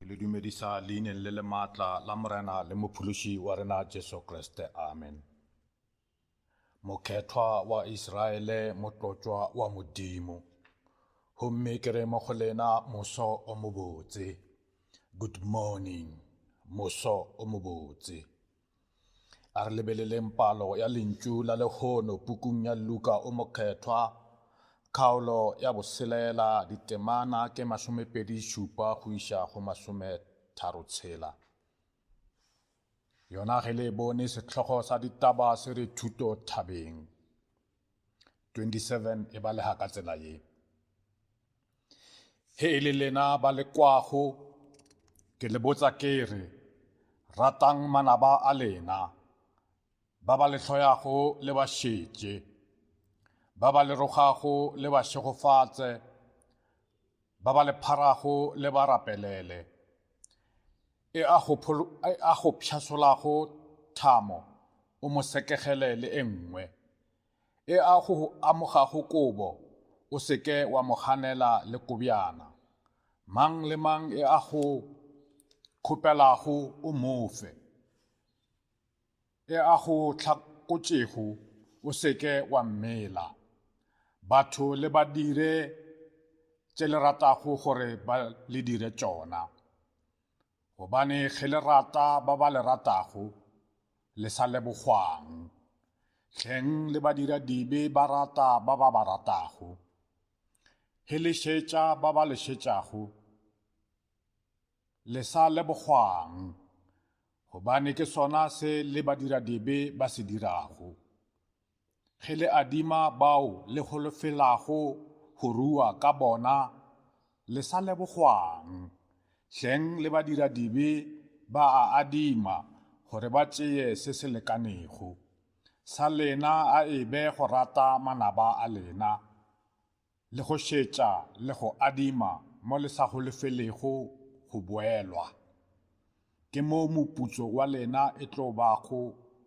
Ke le dumedisa leineng le le maatla la Morena le Mophološi wa rena Jesu Kriste. Amen. Mokhethwa wa Israele, motlotšwa wa Modimo. Gomme ke re mo go lena moso o mobotse. Good morning, moso o mobotse. A re lebeleleng palo ya lentšu la lehono pukung ya Luka o Mokgethwa, kgaolo ya boselela, ditemana ke masomepedi šupa go iša go masometharotshela. Yona ge le e bone sehlogo sa ditaba se re Thuto Thabeng. 27 e balega ka tsela ye. Ge e le lena ba le kwago, ke le botsa ke re, ratang manaba a lena, ba ba le hloyago le ba šetše, ba ba le rogago le ba šegofatše, ba ba le pharago le ba rapelele. E a go, e a go pšhasolago thamo o mo sekegele le e nngwe. E a go amogago kobo o se ke wa mo ganela le kobjana. Mang le mang e a go kgopelago o mo fe. E a go hlakotšego o se ke wa mmela. Batho le ba dire tše le ratago gore ba le dire tšona. Gobane ge le rata ba ba le ratago, le sa lebogwang? Hleng le badiradibe ba rata ba ba ba ratago. Ge le šetša ba ba le šetšago, le sa lebogwang? Gobane ke sona se le badiradibe ba se dirago. Ge le adima bao le holofelago go rua ka bona, le sa lebogwang? Hleng le badiradibe ba a adima gore ba tšeye se se lekanego. Sa lena a e be go rata manaba a lena, le go šetša le go adima mo le sa holofelego go boelwa. Ke mo moputso wa lena e tlo bago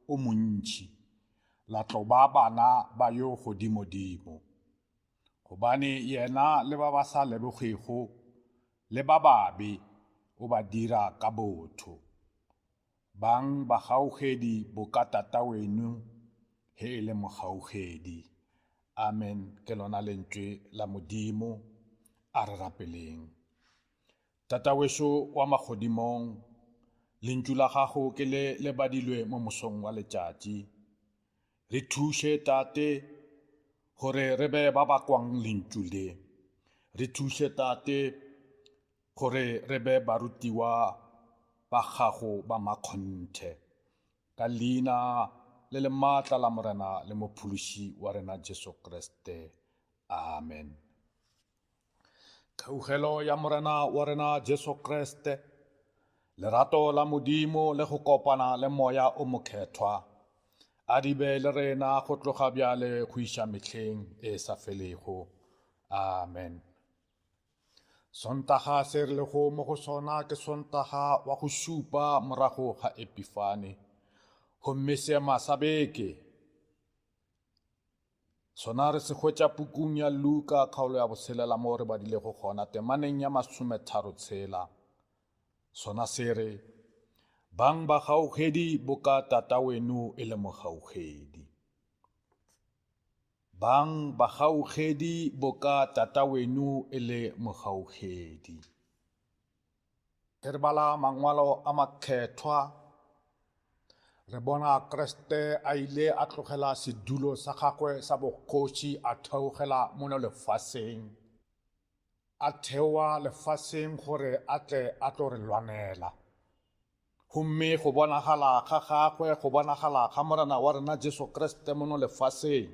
o montši, la tlo ba bana ba yo Godimodimo. Gobane yena le ba ba sa lebogego le ba babe o ba dira ka botho. Bang bagaugedi boka Tataweno ge e le mogaugedi. Amen. Ke lona lentšwe la Modimo. A re rapeleng. Tatawešo wa magodimong, lentšu la gago ke le le badilwe mo mosong wa letšatši. Re thuše, Tate, gore re be ba ba kwang lentšu le. Re thuše, Tate, gore re be barutiwa ba gago ba makgonthe. Ka leina le le maatla la Morena le Mophološi wa rena Jesu Kriste. Amen. Kgaugelo ya Morena wa rena Jesu Kriste, lerato la Modimo le go kopana le Moya o Mokhethwa, a di be le rena go tloga bjale go iša mehleng e sa felego. Amen. Sontaga se re lego mo go sona ke Sontaga wa go šupa morago ga Epifane, gomme seema sa beke sona re se hwetša pukung ya Luka kgaolo ya botshelela mo re badilego gona temaneng ya masometharo tshela. Sona se re, Bang bagaugedi boka Tataweno e le mogaugedi. Bang bagaugedi boka Tataweno e le mogaugedi. Ge re bala mangwalo a makhethwa, re bona Kriste a ile a tlogela sedulo sa gagwe sa bogoši a theogela mono lefaseng, a theoa lefaseng gore a tle a tlo re lwanela. Gomme go bonagala ga gagwe, go bonagala ga Morena wa rena Jesu Kriste mono lefaseng,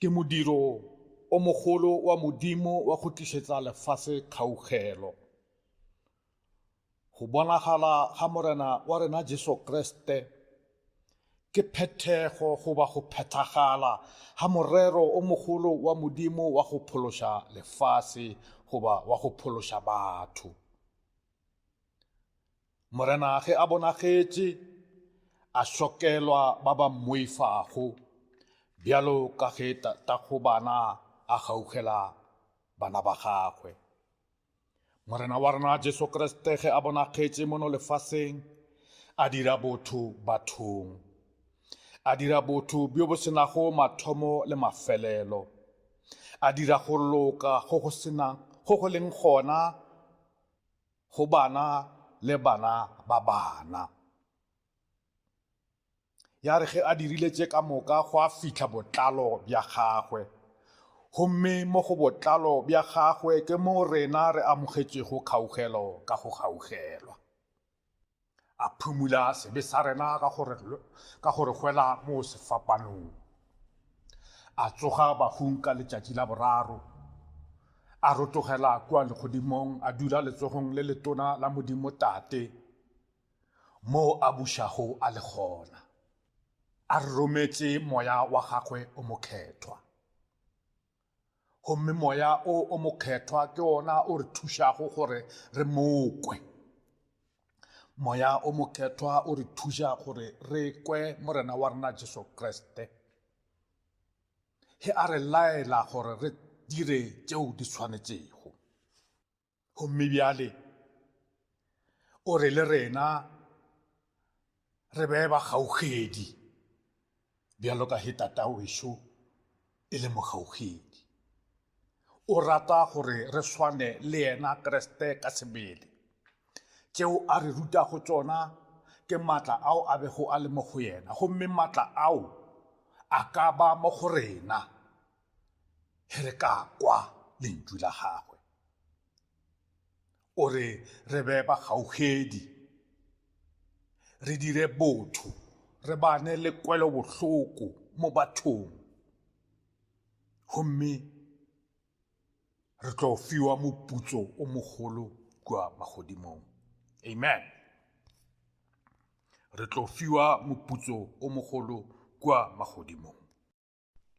ke modiro o mogolo wa Modimo wa go tlišetša lefase kgaugelo. Go bonagala ga Morena wa rena Jesu Kriste ke phethego goba go phethagala ga morero o mogolo wa Modimo wa go phološa lefase goba wa go phološa batho. Morena ge a bonagetše, a šokelwa ba ba mmoifago, bjalo ka ge tatago bana a gaugela bana ba gagwe. Morena wa rena Jesu Kriste ge a bonagetše mono lefaseng, a dira botho bathong. A dira botho bjo bo senago mathomo le mafelelo. A dira go loka go go sena go go leng gona go bana le bana ba bana. Ya re ge a dirile tše ka moka gwa fihla botlalo bja gagwe. Gomme mo go botlalo bja gagwe ke mo rena re amogetšego kgaugelo ka go gaugelwa. A phumula sebe sa rena ka gore ka gore hwela mo sefapanong. A tsoga bahung ka letšatši la boraro. A rotogela kua legodimong a dula letsogong le letona la Modimo Tate. Moo a bušago a le gona. A re rometše Moya wa gagwe o Mokgethwa. Gomme Moya o o Mokgethwa ke ona o re thušago gore re mo kwe. Moya o Mokgethwa o re thuša gore re kwe Morena wa rena Jesu Kriste. Ge a re laela gore re dire tšeo di swanetšego. Gomme bjale o re le rena re be bagaugedi bjalo ka ge Tata wešo e le mogaugedi. O rata gore re swane le yena Kriste ka sebele. Tšeo a re rutago tšona ke maatla ao a bego a le mo go yena, gomme maatla ao a ka ba mo go rena ge re ka kwa lentšu la gagwe. O re re be bagaugedi, re dire botho, re bane le kwelobohloko mo bathong, gomme re tlo fiwa moputso o mogolo kua magodimong. Amen. Re tlo fiwa moputso o mogolo kua magodimong.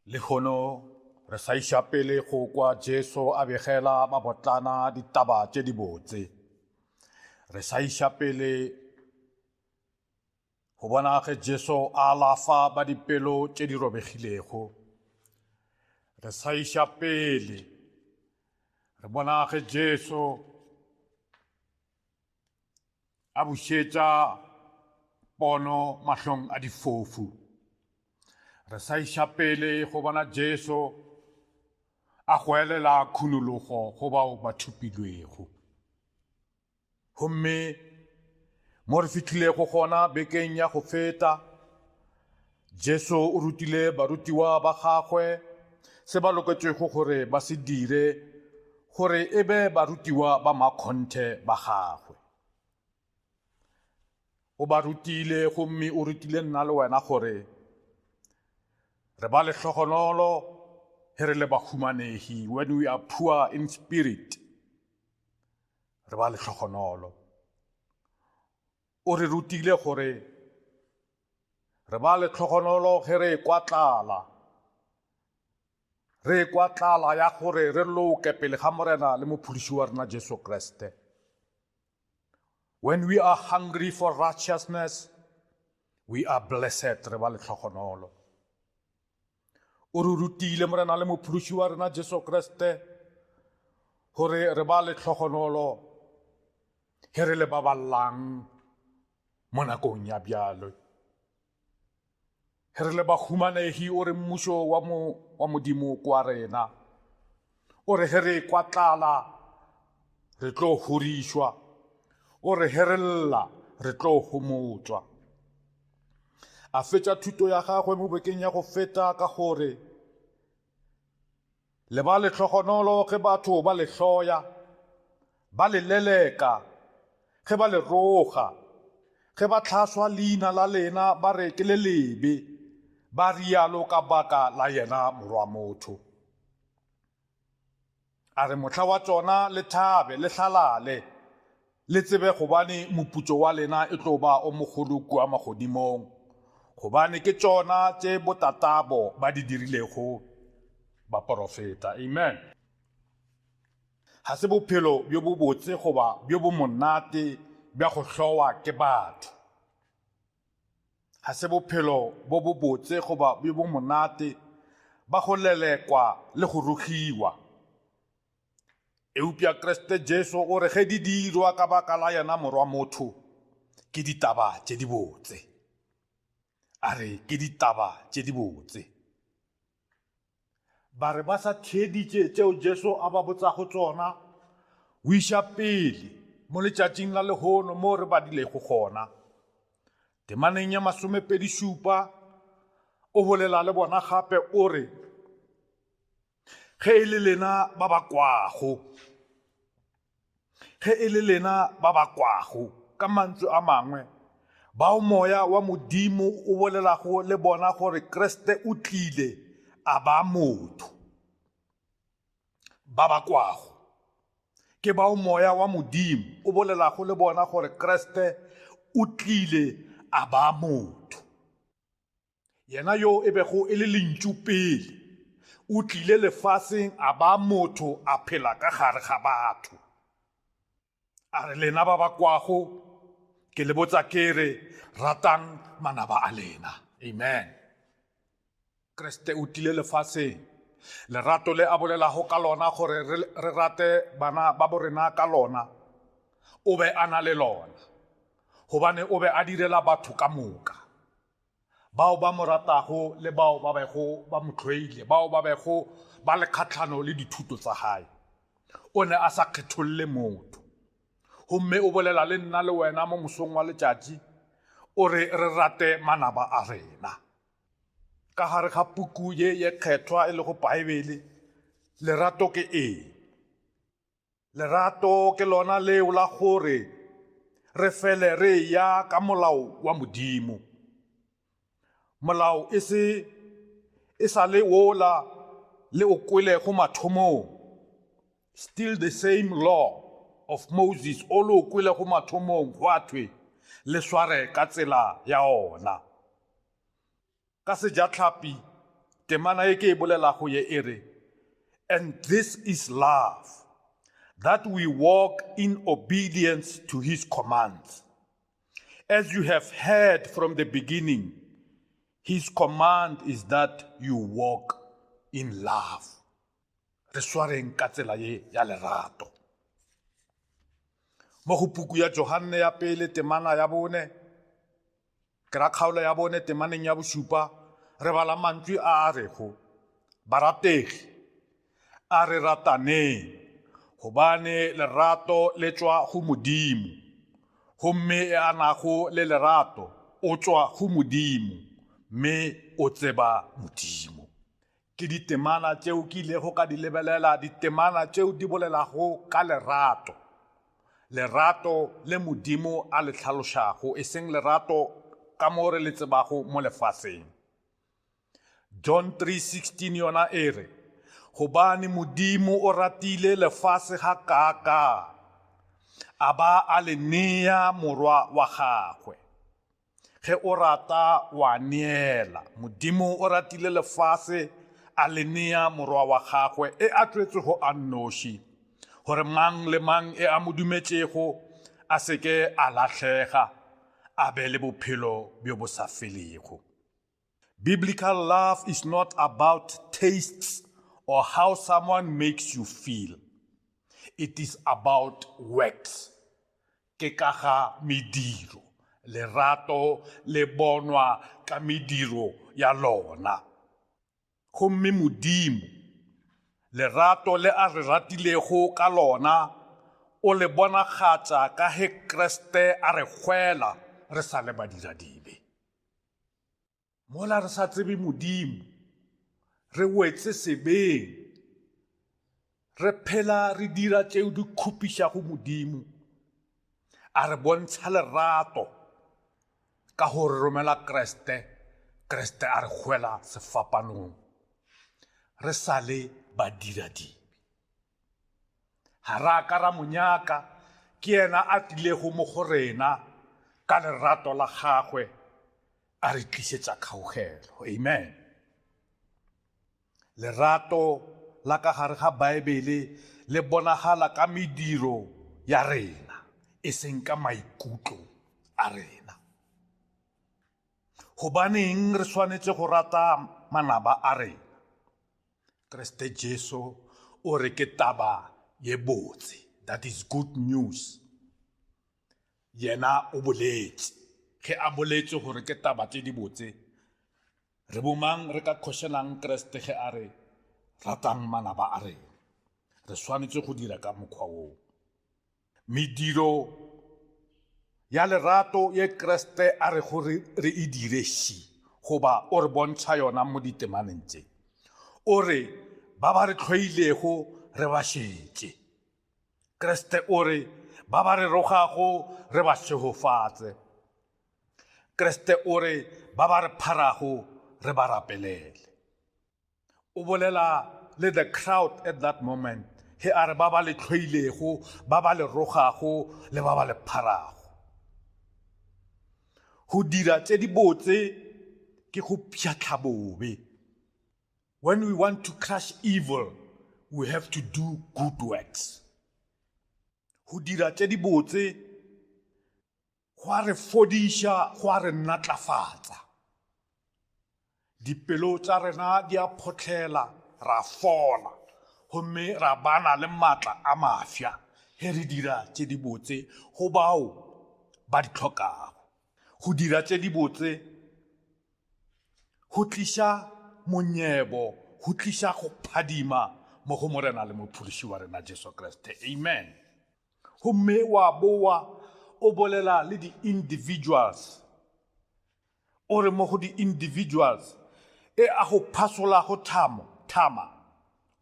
Lehono re sa iša pele go kwa Jesu a begela babotlana ditaba tše dibotse. Re sa iša pele go bona ge Jesu a alafa ba dipelo tše di robegilego. Re sa iša pele re bona ge Jesu a bušetša pono mahlong a difofu. Re sa iša pele go bona Jesu a goelela khunologo go bao ba thopilwego. Gomme mo re fihlilego gona bekeng ya go feta, Jesu o rutile barutiwa ba gagwe se ba loketšego gore ba se dire gore e be barutiwa ba makgonthe ba gagwe. O ba rutile gomme o rutile nna le wena gore re ba lehlogonolo ge re le bahumanegi, when we are poor in spirit, re ba lehlogonolo. O re rutile gore re ba lehlogonolo ge re ekwa tlala, re ekwa tlala ya gore re loke pele ga Morena le Mophološi wa rena Jesu Kriste. When we are hungry for righteousness, we are blessed, re ba lehlogonolo. O re rutile Morena le Mophološi wa rena Jesu Kriste gore re ba lehlogonolo ge re le ba ba llang mo nakong ya bjalo. Ge re le bahumanegi o re mmušo wa, mo, wa Modimo ke wa rena. O re ge re ekwa tlala re tlo horišwa. O re ge re lla re tlo homotšwa. A fetša thuto ya gagwe mo bekeng ya go feta ka gore, Le ba lehlogonolo ge batho ba le hloya, ba le leleka, ge ba le roga, ge ba hlaswa leina la lena ba re ke le lebe, ba rialo ka baka la yena Morwamotho. A re mohla wa tšona le thabe, le hlalale, le tsebe gobane moputso wa lena e tlo ba o mogolo kua magodimong, gobane ke tšona tše botatabo ba di dirilego baporofeta. Amen. Ga se bophelo bjo bobotse goba bjo bo monate bja go hlowa ke batho. Ga se bophelo bo bobotse goba bjo bo monate ba go lelekwa le go rogiwa. Eupša Kriste Jesu o re ge di dirwa ka baka la yena Morwa motho, ke ditaba tše dibotse. A re ke ditaba tše dibotse. Ba re ba sa theeditše tšeo Jesu a ba botsago tšona, o iša pele mo letšatšing la lehono mo re badilego gona. Temaneng ya masomepedišupa o bolela le bona gape o re, Ge e le lena ba ba kwago, ge e le lena ba ba kwago, ka mantšu a mangwe, bao moya wa Modimo o bolelago le bona gore Kriste o tlile a ba motho, ba ba kwago ke bao moya wa Modimo o bolelago le bona gore Kriste o tlile a ba motho. Yena yo e bego e le Lentšu pele, o tlile lefaseng a ba motho a phela ka gare ga batho. A re lena ba ba kwago, ke le botsa ke re, ratang manaba a lena. Amen. Kriste o tlile lefaseng. Lerato le a bolelago ka lona gore re rate bana ba borena ka lona, o be a na le lona, gobane o be a direla batho ka moka. Bao ba mo ratago le bao ba bego ba mo hloile, bao ba bego ba le kgahlano le dithuto tsa gae. O ne a sa kgetholle motho. Gomme o bolela le nna le wena mo mosong wa letšatši, o re re rate manaba a rena. Ka gare ga puku ye ye kgethwa e lego Baebele, lerato ke eng? Lerato ke lona leo la gore re fele re eya ka molao wa Modimo. Molao e se e sa le wola le o kwelego mathomong. Still the same law of Moses o le o kwelego mathomong gwa thwe le sware ka tsela ya ona. Ka sejatlhapi, temana ye ke e bolelago ye e re, And this is love, that we walk in obedience to his commands. As you have heard from the beginning, his command is that you walk in love. Re swareng ka tsela ye ya lerato. Mo go puku ya Johanne ya pele temana ya bone, Ke ra kgaolo ya bone temaneng ya bošupa, re bala mantšu a a rego, Barategi, a re rataneng, gobane lerato le tšwa go Modimo, gomme e a nago le lerato o tšwa go Modimo, mme o tseba Modimo. Ke ditemana tšeo ke ilego ka di lebelela, ditemana tšeo di bolelago ka lerato. Lerato le Modimo a le hlalošago, e seng lerato ka mo re le tsebago mo lefaseng. John 3:16 yona e re, Gobane Modimo o ratile lefase gakaakaa, a ba a le nea Morwa wa gagwe. Ge o rata wa neela. Modimo o ratile lefase a le nea morwa wa gagwe e a tšwetšego a nnoši, gore mang le mang e a mo dumetšego a se ke a lahlega, a be le bophelo bjo bo sa felego. Biblical love is not about tastes or how someone makes you feel. It is about works. Ke ka ga mediro. Lerato le bonwa ka mediro ya lona. Gomme Modimo, lerato le a re ratilego ka lona, o le bonagatša ka ge Kriste a re hwela re sa le badiradibe. Mola re sa tsebe Modimo, re wetse sebeng, re phela re dira tšeo di kgopišago Modimo, a re bontšha lerato ka go re romela Kriste, Kriste a re hwela sefapanong, re sa le badiradibe. Ga ra ka ra mo nyaka, ke yena a tlilego mo go rena ka lerato la gagwe a re tlišetša kgaugelo. Amen. Lerato la ka gare ga Baebele le bonagala ka mediro ya rena, e seng ka maikutlo a rena. Gobaneng re swanetše go rata manaba a rena? Kriste Jesu o re ke taba ye botse, that is good news. Yena o boletše. Ge a boletše gore ke taba tše dibotse, re bomang re ka khošelang Kriste ge a re ratang manaba a rena? Re swanetše go dira ka mokgwa woo. Mediro ya lerato ye Kriste a rego re re e dire ši, goba o re bontšha yona mo ditemaneng tše. O re ba ba re hloilego re ba šetše. Kriste o re ba ba re rogago re ba šegofatse. Kriste o re ba ba re pharago re ba rapelele. O bolela le the crowd at that moment he a re ba ba le hloilego, ba ba le rogago le ba ba le pharago. Go dira tše dibotse ke go pšhatla bobe. When we want to crush evil, we have to do good works. Go dira tše dibotse go a re fodiša, go a re natlafatsa. Dipelo tša rena di a phohlela, ra fola, gomme ra bana le maatla a mafsa ge re dira tše dibotse go bao ba di hlokago. Go dira tše dibotse go tliša monyebo, go tliša go phadima mo go Morena le Mophološi wa rena Jesu Kriste. Amen. Gomme wa boa o bolela le di-individuals, o re mo go di-individuals e a go phasolago thamo, thama,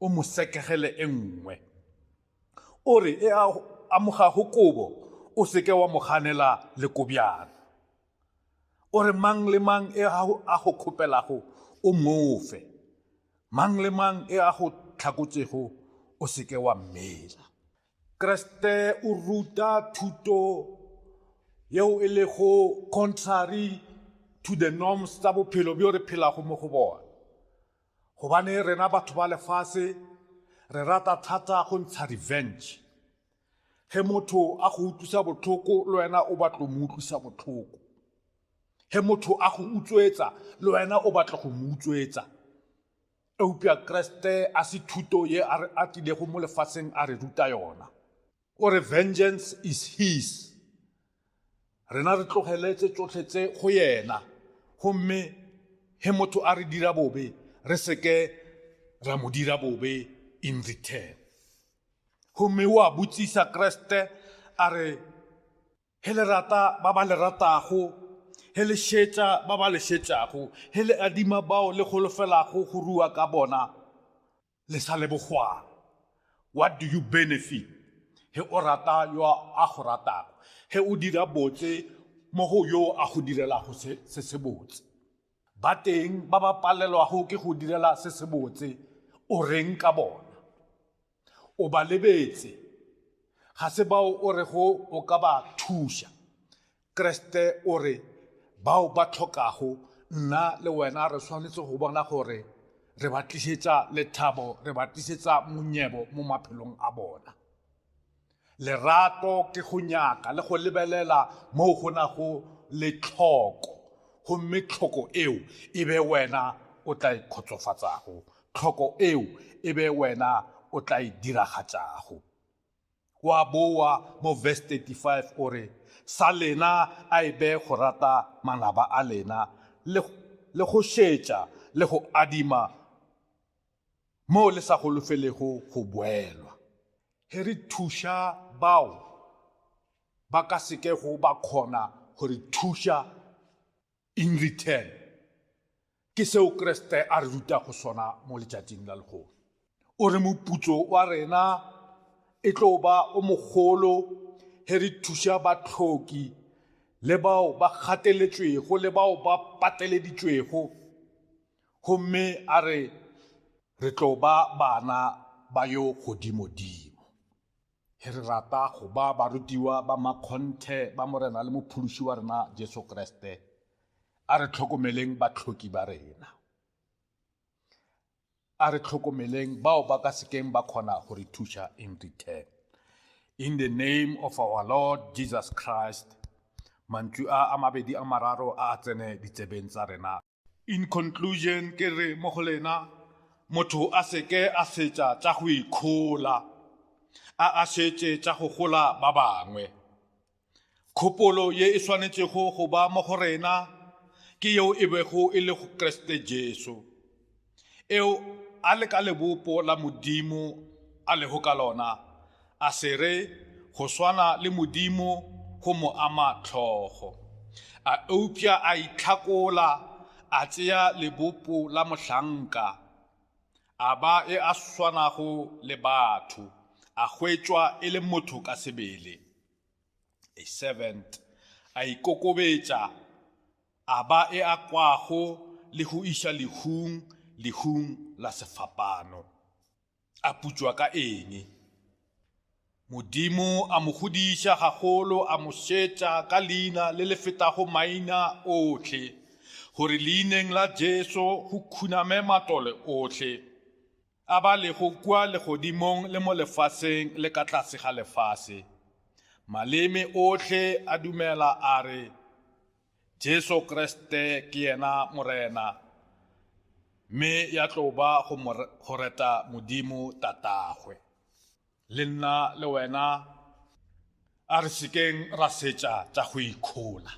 o mo sekegele e nngwe. O re e a amogago kobo, o se ke wa mo ganela le kobjana. O re mang le mang e a go kgopelago o mo fe, mang le mang e a go hlakotšego o se ke wa mmela. Kriste o ruta thuto yeo e lego contrary to the norms tša bophelo bjo re phelago mo go bona. Gobane rena batho ba lefase re rata thata go ntsha revenge. Ge motho a go utlwisa bohloko le wena o batla mo utlwisa bohloko. Ge motho a go utswetsa le wena o batla go mo utswetsa. Eupša Kriste a se thuto ye a, a tlilego mo lefaseng a re ruta yona. O re vengeance is his. Rena re tlogele tše tšohle tše go yena. Gomme ge motho a re dira bobe, re se ke ra mo dira bobe in return. Gomme o a botsisa Kriste a re, Ge le rata ba ba le ratago, ge le šetša ba ba le šetšago, ge le adima bao le holofelago go rua ka bona, le sa lebogwang. What do you benefit? Ge o rata yo a go ratago, ge o dira botse mo go yo a go direlago se se sebotse. Ba teng ba ba palelwago ke go direla se sebotse, o reng ka bona? O ba lebetse. Ga se bao o rego o ka ba thuša. Kriste o re, Bao ba hlokago, nna le wena re swanetše go bona gore re ba tlišetša lethabo, re ba tlišetša monyebo mo maphelong a bona. Lerato ke go nyaka le go lebelela moo go nago le tlhoko, gomme tlhoko eo e be wena o tla e kgotsofatšago, tlhoko eo e be wena o tla e diragatšago. Wa boa mo verse 35 o re, Sa lena a e be go rata manaba a lena, le, le go šetša le go adima moo le sa holofelego go boelwa. Ge re thuša bao ba ka se kego ba kgona go re thuša in return, ke seo Kriste a re rutago sona mo letšatšing la lehono. O re moputso wa rena e tlo ba o mogolo ge re thuša bahloki le bao ba gateletšwego le bao ba pateleditšwego, gomme a re re tlo ba bana ba yo godimodimo. Ge re rata go ba barutiwa ba makgonthe ba Morena le Mophološi wa rena Jesu Kriste, a re hlokomeleng bahloki ba rena. A re hlokomeleng bao ba ka sekeng ba kgona go re thuša in return. In the name of our Lord Jesus Christ, mantšu a a mabedi a mararo a a tsene ditsebeng tsa rena. In conclusion, ke re mo go lena, motho a se ke a setša tša go ikhola. A a šetše tša go gola ba bangwe. Kgopolo ye e swanetšego go ba mo go rena ke yeo e bego e le go Kriste Jesu, eo a le ka lebopo la Modimo a lego ka lona, a se re go swana le Modimo go mo ama hlogo, a eupša a itlhakola a tšea lebopo la mohlanka, a ba e a swanago le batho, a hwetšwa e le motho ka sebele, a servant, a ikokobetša, a ba e a kwago le go iša lehung, lehung la sefapano. A putšwa ka eng? Modimo a mo godiša gagolo, a mo šetša ka leina le le fetago maina ohle, gore leineng la Jesu go khuname matole ohle, a ba lego kua legodimong le mo lefaseng le ka tlase ga lefase. Maleme ohle a dumela a re, Jesu Kriste ke yena Morena, mme ya tlo ba go reta Modimo Tatagwe. Le nna le wena a re sekeng ra setša tša go ikhola.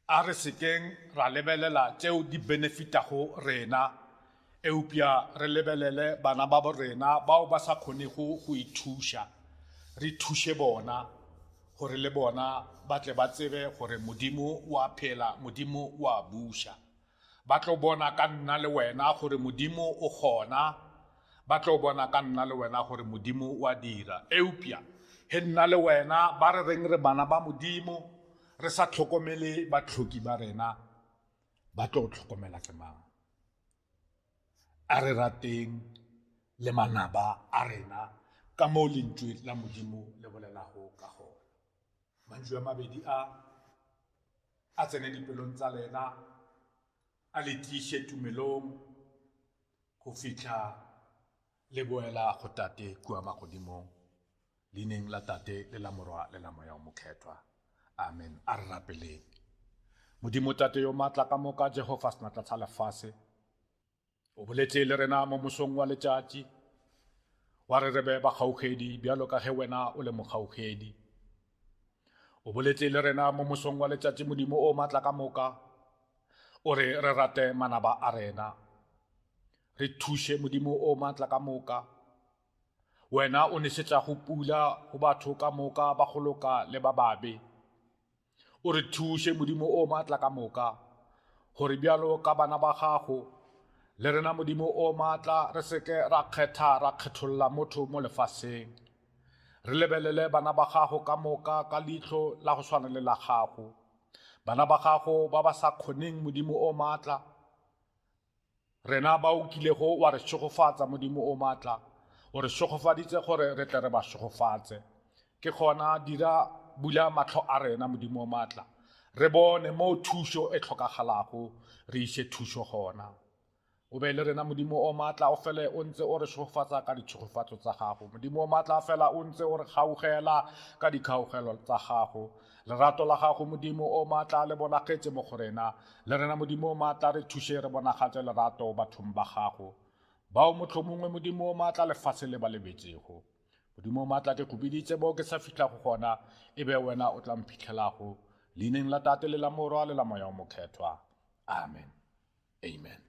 A re sekeng ra lebelela tšeo di benefitago rena, eupša re lebelele bana ba bo rena bao ba sa kgonego go ithuša, re thuše bona gore le bona ba tle ba tsebe gore Modimo o a phela, Modimo o a buša. Ba tlo bona ka nna le wena gore Modimo o gona. Ba tlo bona ka nna le wena gore Modimo o a dira. Eupša ge nna le wena ba re reng re bana ba Modimo, re sa hlokomele bahloki ba rena, ba tlo hlokomela ke mang? A re rateng le manaba a rena ka moo Lentšu la Modimo le bolelago ka gona. Mantšu a mabedi a a tsene dipelong tsa lena, a le tiiše tumelong go fihla le boela go Tate kua magodimong. Leineng la Tate le la Morwa le la Moya o Mokgethwa. Amen. A re rapeleng. Modimo Tate yo maatla ka moka, Jehofa senatla sa lefase, O boletše le rena mo mosong wa letšatši, wa re re be bakgaugedi bjalo ka ge wena o le mokgaugedi. O boletše le rena mo mosong wa letšatši, Modimo o matla ka moka, o re re rate manaba a rena. Re thuše, Modimo o matla ka moka, wena o nešetšago pula go batho ka moka ba go loka le ba babe. O re thuše, Modimo o maatla ka moka, gore bjalo ka bana ba gago, le rena Modimo o maatla re se ke ra kgetha ra kgetholla motho mo lefaseng. Re lebelele bana ba gago ka moka ka leihlo la go swana le la gago. Bana ba gago ba ba sa kgoneng, Modimo o maatla, Rena ba o kilego wa re šegofatsa, Modimo o maatla, o re šegofaditse gore re tle re ba šegofatse. Ke gona dira bula mahlo a rena, Modimo o maatla, re bone moo thušo e hlokagalago, re iše thušo gona. O be le rena, Modimo o maatla, o fele o ntse o re šegofatsa ka ditšhegofatšo tsa gago. Modimo o maatla, fela o ntse o re gaugela ka dikgaugelo tsa gago. Lerato la gago, Modimo o maatla, le bonagetše mo go rena. Le rena, Modimo o maatla, re thuše re bonagatše lerato bathong ba gago, bao mohlomongwe, Modimo o maatla, lefase le ba lebetšego. Modimo o maatla, ke go biditše mo ke sa fihlago gona, e be wena o tla mphihlelago. Leineng la Tate le la Morwa le la Moya o Mokgethwa. Amen. Amen.